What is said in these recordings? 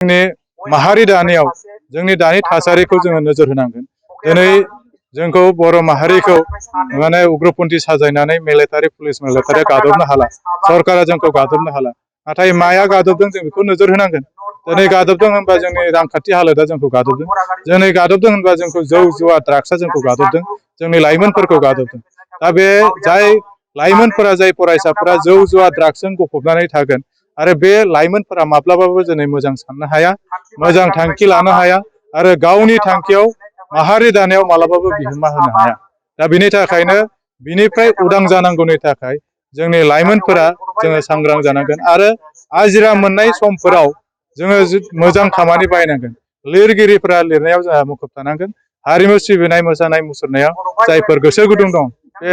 जोंनि माहारि दानायाव जोंनि दानि थासारिखौ जोङो नोजोर होनांगोन। दिनै जोंखौ बर' माहारिखौ माने उग्रपन्थी साजायनानै मिलिटारि पुलिस मिलिटारिया गादबनो हाला, सरकारा जोंखौ गादबनो हाला। नाथाय माया गादबदों जों बेखौ नोजोर होनांगोन। दिनै गादबदों होनबा जोंनि रांखान्थि हालोदा जोंखौ गादबदों। दिनै गादबदों होनबा जोंखौ जौ जुवा ड्राग्सआ जोंखौ गादबदों, जोंनि लाइमोनफोरखौ गादबदों। दा बे जाय लाइमोनफोरा जाय फरायसाफोरा जौ जुवा ड्राग्सजों गफबनानै थागोन आरो बे लाइमोनफोरा माब्लाबाबो दिनै मोजां साननो हाया, मोजां थांखि लानो हाया आरो गावनि थांखियाव माहारि दानायाव मालाबाबो बिहोमा होनो हाया। दा बिनि थाखायनो बिनिफ्राय उदां जानांगौनि थाखाय जोंनि लाइमोनफोरा जोङो सांग्रां जानांगोन आरो आजिरा मोननाय समफोराव जोङो मोजां खामानि बाहायनांगोन। लिरगिरिफोरा लिरनायाव जोंहा मुखुब थानांगोन। हारिमु सिबिनाय मोसानाय मुसुरनायाव जायफोर गोसो गुदुं दं बे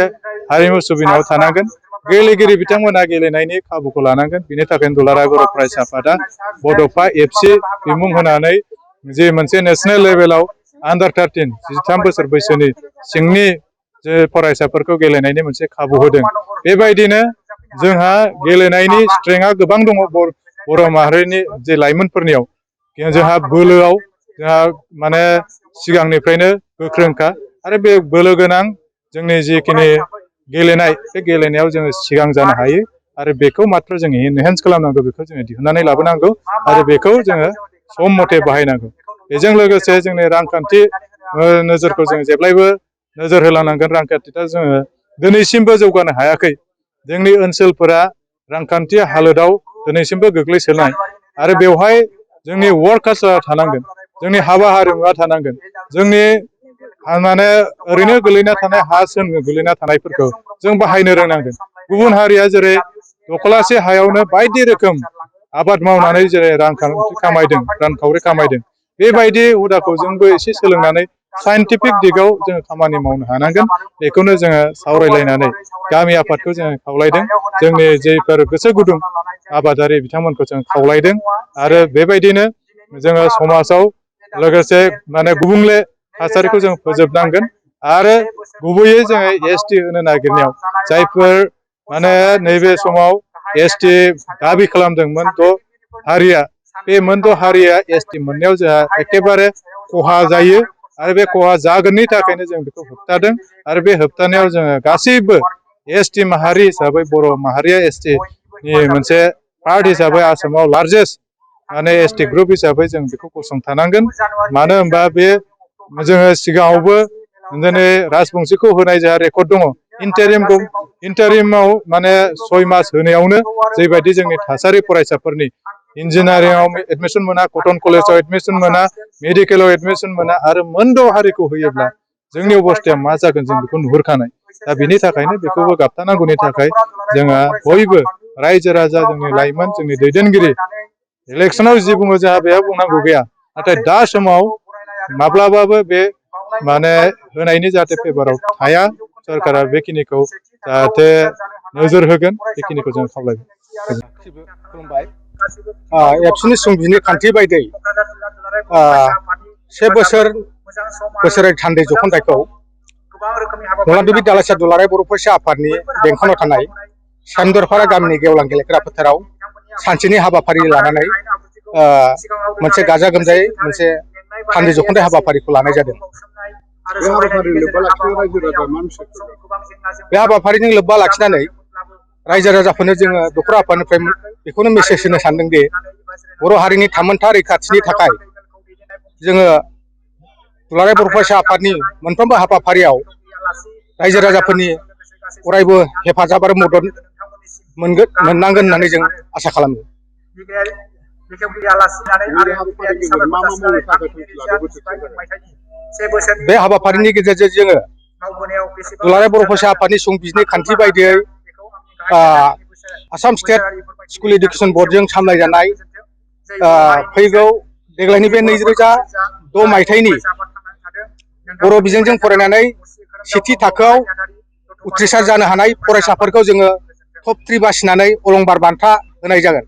हारिमु सिबिनायाव थानांगोन। गेलेगिरि बिथांमोना गेलेनायनि खाबुखौ लानांगोन। बिनि थाखायनो दुलाराय बर' फरायसा आफादा बड'फा एफसि बिमुं होनानै जे मोनसे नेसनेल लेभेलाव आन्डार 13 13 बोसोर बैसोनि सिंनि जे फरायसाफोरखौ गेलेनायनि मोनसे खाबु होदों। बेबायदिनो जोंहा गेलेनायनि स्ट्रेंथआ गोबां दङ बर' माहारिनि जे लाइमोनफोरनियाव। जोंहा बोलोआव जोंहा माने सिगांनिफ्रायनो गोख्रोंखा आरो बे बोलो गोनां जोंनि जिखिनि गेलेनाय बे गेलेनायाव जोङो सिगां जानो हायो आरो बेखौ मात्र जोङो एनहेन्स खालामनांगौ, बेखौ जोङो दिहुननानै लाबोनांगौ आरो बेखौ जोङो सम मथे बाहायनांगौ। बेजों लोगोसे जोंनि रांखान्थि नोजोरखौ जों जेब्लायबो नोजोर होलांनांगोन। रांखान्थिया जोङो दिनैसिमबो जौगानो हायाखै। जोंनि ओनसोलफोरा रांखान्थि हालोदाव दिनैसिमबो गोग्लैसोनाय आरो बेवहाय जोंनि वर्क कालचारा थानांगोन, जोंनि हाबा हारिमुआ थानांगोन। जोंनि माने ओरैनो गोलैना थानाय हा सोन गोलैना थानायफोरखौ जों बाहायनो रोंनांगोन। गुबुन हारिया जेरै दखलासे हायावनो बायदि रोखोम आबाद मावनानै जेरै रांखान्थि खामायदों, रांखावरि खामायदों, बेबायदि हुदाखौ जोंबो एसे सोलोंनानै साइन्टिफिक दिगाव जोङो खामानि मावनो हानांगोन। बेखौनो जोङो सावरायलायनानै गामि आफादखौ जोङो खावलायदों। जोंनि जेफोर गोसो गुदुं आबादारि बिथांमोनखौ जों खावलायदों आरो बेबायदिनो जोङो समाजाव लोगोसे माने गुबुंले थासारिखौ जों फोजोबनांगोन आरो गुबैयै जोङो एसटि होनो नागिरनायाव जायफोर माने नैबे समाव एसटि दाबि खालामदोंमोन हारिया, बे मोनद' हारिया एसटि मोननायाव जोंहा एखेबारे खहा जायो आरो बे खहा जागोननि थाखायनो जों बेखौ होबथादों आरो बे होबथानायाव जोङो गासैबो एसटि माहारि हिसाबै बर' माहारिया एसटिनि मोनसे पार्ट हिसाबै आसामाव लार्जेस्ट माने एसटि ग्रुप हिसाबै जों बेखौ गसंथानांगोन। मानो होनबा बे जोङो सिगाङावबो दिनै राजबंसिखौ होनाय जोंहा रेकर्ड दङ। इन्टारिमाव माने 6 मास होनायावनो जेबायदि जोंनि थासारि फरायसाफोरनि इन्जिनियारिंआव एडमिसन मोना, कटन कलेजाव एडमिसन मोना, मेडिकेलाव एडमिसन मोना आरो मोनद' हारिखौ होयोब्ला जोंनि अबस्थाया मा जागोन जों बेखौ नुहुरखानाय। दा बिनि थाखायनो बेखौबो गाबथानांगौनि थाखाय जोंहा बयबो रायजो राजा, जोंनि लाइमोन, जोंनि दैदेनगिरि, इलेक्सनाव जि बुङो जोंहा बेयाव बुंनांगौ गैया। नाथाय दा समाव माब्लाबाबो बे माने होनायनि जाहाथे फेभाराव थाया, सरकारा बेखिनिखौ जाहाथे नोजोर होगोन, बेखिनिखौ जों खावलायबाय। खुलुमबाय। एबसुनि संबिजिरनि खान्थि बायदियै 1 बोसोरारि थान्दै जख'न्थायखौ बलान्दुबि दालाइसा दुलाराय बर' फरायसा आफादनि बेंखनाव थानाय सानदरफारा गामिनि गेवलां गेलेग्रा फोथाराव सानसेनि हाबाफारि लानानै मोनसे गाजा गोमजायै मोनसे थान्दै जख'न्थाय हाबाफारिखौ लानाय जादों। बे हाबाफारिजों लोब्बा लाखिनानै रायजो राजाफोरनो जोङो दखरा आफादनिफ्राय बेखौनो मेसेज होनो सानदों दि बर' हारिनि थामोनथा रैखाथिनि थाखाय जोङो दुलाराय बर' फरायसा आफादनि मोनफ्रोमबो हाबाफारियाव रायजो राजाफोरनि अरायबो हेफाजाब आरो मदद मोननांगोन होननानै जों आसा खालामो। बे हाबाफारिनि गेजेरजों जोङो दुलाराय बर' फरायसा आफादनि संबिजिरनि खान्थि बायदियै आसाम स्टेट स्कुल एडुकेसन बर्डजों सामलायजानाय फैगौ देग्लायनि बे 2006 मायथाइनि बर' बिजोंजों फरायनानै सेथि थाखोआव उथ्रिसार जानो हानाय फरायसाफोरखौ जोङो टप 3 बासिनानै अलंबार बान्था होनाय जागोन।